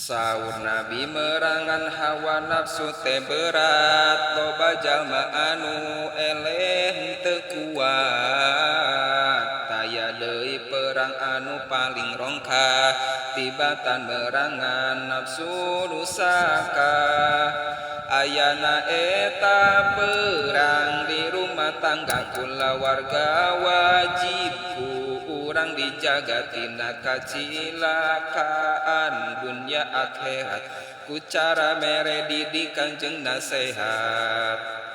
Saur Nabi merangan hawa nafsu teh berat, loba jalma anu eleh teu kuat. Taya deui perang anu paling rongkah tibatan merangan nafsu rusaka. Ayana eta perang di rumah tangga kulawarga wajib ku urang dijaga tina kacilakaan dunya akhirat ku cara mere didikan jeung nasehat.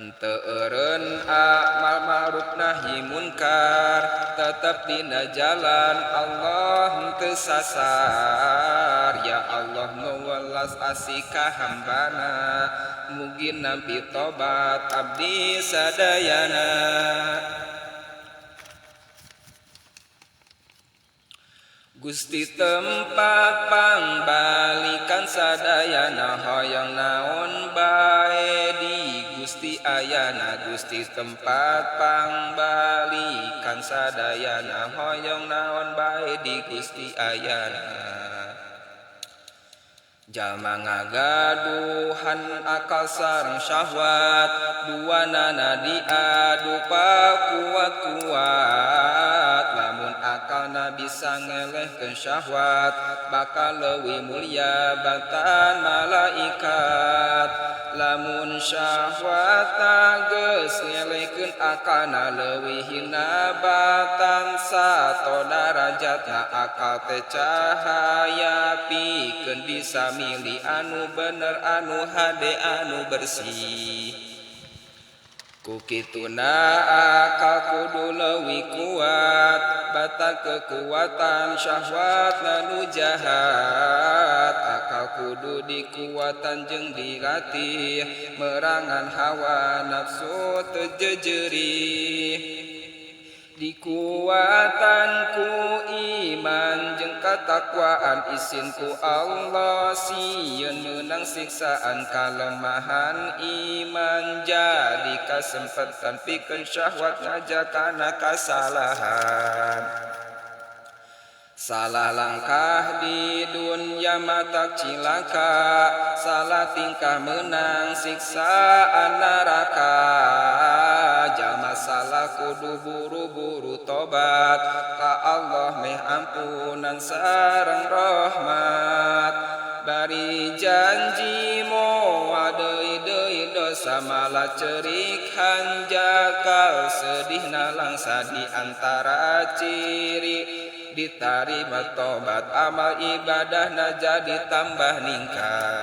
Henteu eureun amal ma'ruf nahi munkar, tetep dina jalan Allah henteu sasar. Ya Allah nu welas asih ka hambana, mugi nampi tobat abdi sadayana. Gusti tempat pangbalikan sadayana, hoyong naon bae di Gusti ayana. Gusti tempat pangbalikan sadayana, hoyong naon bae di Gusti ayana. Jalma ngagaduhan akal sareng syahwat, duanana diadu pakuat-kuat. Lamun akalna bisa ngelehkeun syahwat, bakal leuwih mulia batan malaikat. Lamun syahwatna geus ngelehkeun akalna, leuwih hina batan sato darajatna. Akal teh cahaya pikeun bisa milih anu bener, anu hade, anu bersih. Ku kituna akal kudu leuwih kuat, batan kekuatan syahwat nu jahat. Akal kudu dikuatan jeung dilatih, merangan hawa nafsu teu jejerih. Dikuatan ku iman jeung katakwaan, isin ku Allah sieun meunang siksaan. Kalemahan iman jadi kasempatan pikeun syahwat ngajakana kasalahan. Salah langkah di dunia matak cilaka, salah tingkah menang siksaan neraka. Jalma salah kudu buru-buru tobat ka Allah meh ampunan sareng rahmat. Bari janji moal deui-deui dosa, malah cerik hanjakal sedihna langsa. Di antara ciri ditarima tobat, amal ibadahna jadi tambah ningkat.